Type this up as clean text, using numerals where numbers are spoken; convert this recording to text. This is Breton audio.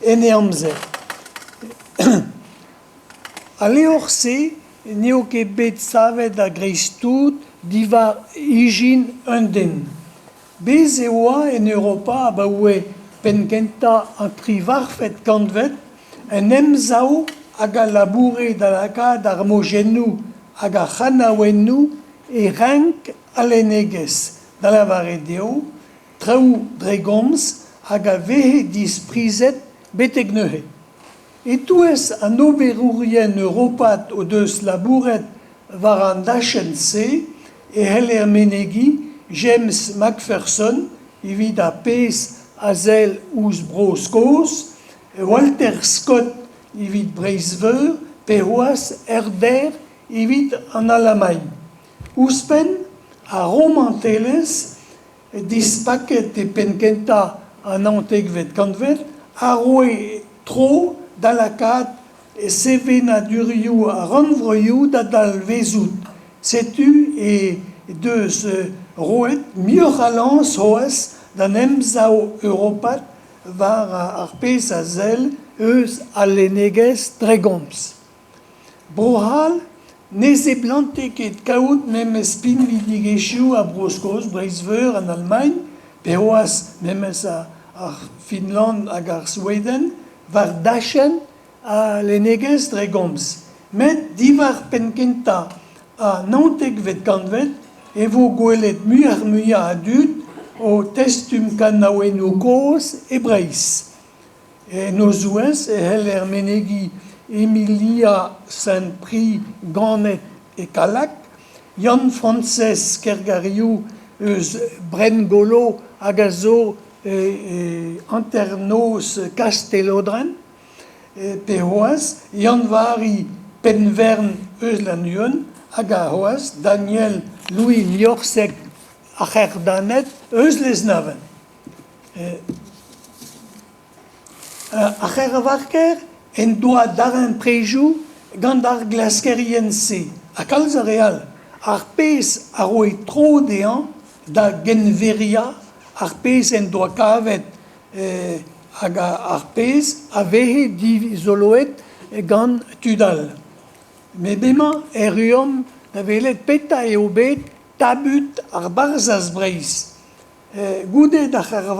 en e amzer. Al levr-se n'eo ket bet savet a-greiz-tout diwar ijin un den. Bez' e oa en Europa abaoe penn-kentañ an triwec'hvet kantved un emsav hag a laboure da lakaat ar mojennoù hag ar c'hanaouennoù e renk al lennegezh, da lavaret eo traoù dre gomz hag a veze disprizet betek neuze. E-touez an oberourien europat o deus labouret war an dachenn-se e c'heller menegiñ James Macpherson evit ar pezh a sell ouzh Bro-Skos, Walter Scott evit Breizh-Veur pe c'hoazh Herder evit an Alamagn. Ouzhpenn ar romantelezh Dispaket e penn-kentañ an naontekvet kantved a roe tro da lakaat sevenadurioù ar rannvroioù da dalvezout. Setu he deus roet muioc'h a lañs c'hoazh d'an emsav europat war ar pezh a sell eus al lennegezh dre gomz. Bro-C'hall ne seblante ket kaout memes pinvidigezhioù ha Bro-Skos, Breizh-Veur, an Alamagn, pe c'hoazh memes ar Finland hag ar Sveden war dachenn al lennegezh dre gomz. Met diwar penn-kentañ an naontekvet kantved e vo gwelet muioc'h-muiañ a dud o testum kanaouennoù kozh e Breizh. En o zouez e c'heller menegiñ Emilia Saint-Prix ganet e Kallag, Yann-Frañsez Kergariou eus Brengolo hag a zo e hanternoz Kastellodren, pe c'hoazh Yann-Vari Penvern eus Lannuon hag c'hoazh Daniel Louis Liorzeg ar C'herdaned eus Lesneven. Ar c'hervarker en doa darempredoù gant ar glaskerien-se ha kalz a re all, ar pezh a roe tro dezhañ da geñveriañ ar pezh en doa kavet hag ar pezh a veze dizoloet gant tud all. Met emañ erruomp da welet petra eo bet tabut ar Barzhaz Breizh. Goude d'ar c'hervarker.